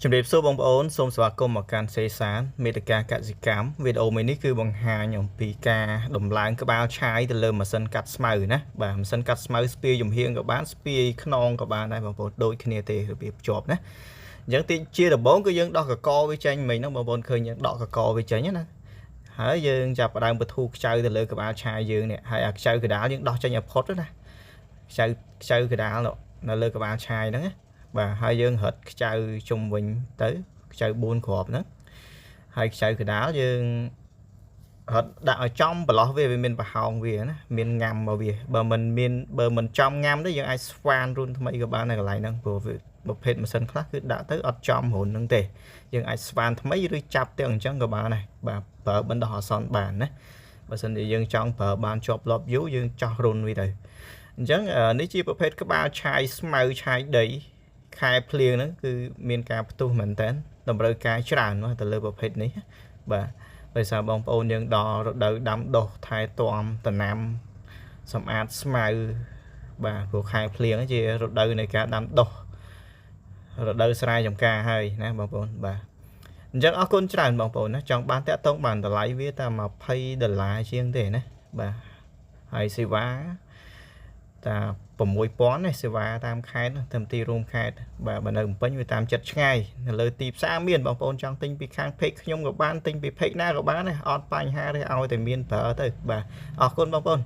ជំរាបសួរបងប្អូនសូមស្វាគមន៍មកកាន់សេសានមេតិកាកសិកម្មវីដេអូមួយនេះគឺបង្ហាញអំពីការដំឡើងក្បាលឆាយទៅលើម៉ាស៊ីនកាត់ស្មៅណាបាទម៉ាស៊ីនកាត់ស្មៅស្ពាយចំហៀងក៏បានស្ពាយខ្នងក៏បានដែរបងប្អូនដូចគ្នាទេរបៀបភ្ជាប់ណាអញ្ចឹងទីជាដំបូងគឺយើងដោះកកវាចេញមិញហ្នឹងបងប្អូនឃើញយើងដកកកវាចេញណាហើយយើងចាប់ផ្ដើមបធូរខ្ចៅទៅលើក្បាលឆាយយើងនេះហើយអាខ្ចៅកដាលយើងដោះចេញឲ្យផុតណាខ្ចៅខ្ចៅកដាលនៅលើក្បាលឆាយហ្នឹងណាបាទហើយយើងរត់ខ្ចៅជុំវិញទៅខ្ចៅ4គ្រាប់ហ្នឹងហើយខ្ចៅកដាលយើងរត់ដាក់ឲ្យចំប្រឡោះវាវាមានប្រហោងវាណាមានងាំមកវាបើមិនមានបើមិនចំងាំទេយើងអាចស្វានរុនថ្មីក៏បាននៅកន្លែងហ្នឹងព្រោះវាប្រភេទម៉ាស៊ីនខ្លះគឺដាក់ទៅអត់ចំរុនហ្នឹងទេយើងអាចស្វានថ្មីឬចាប់ទាំងអញ្ចឹងក៏បានដែរបាទប្រើបណ្ដោះអាសន្នបានណាបើសិនជាយើងចង់ប្រើបានជាប់លប់យូរយើងចោះរុនវាទៅអញ្ចឹងនេះជាប្រភេទក្បាលឆាយស្មៅឆាយដីខែភ្លៀងហ្នឹងគឺមានការផ្ទុះមែនតើតម្រូវការច្រើនណាស់ទៅលើប្រភេទនេះបាទដោយសារបងប្អូនយើងដល់រដូវដាំដុះថែទាំដំណាំសម្អាតស្មៅបាទព្រោះខែភ្លៀងជារដូវនៃការដាំដុះរដូវស្រែចម្ការហើយណាបងប្អូនបាទអញ្ចឹងអរគុណច្រើនបងប្អូនណាចង់បានតាក់ទងបានតម្លៃវាតែ20ដុល្លារជាងទេណាបាទហើយសេវាតា6000នេះសេវាតាមខេត្តតាមទីរួមខេត្តបាទបើនៅភ្នំពេញវាតាមចិត្តឆ្ងាយនៅលើទីផ្សារមានបងប្អូនចង់ទិញពីខាង page ខ្ញុំក៏បានទិញពី page ណាក៏បានដែរអត់បញ្ហាទេឲ្យតែមានប្រើទៅបាទអរគុណបងប្អូន។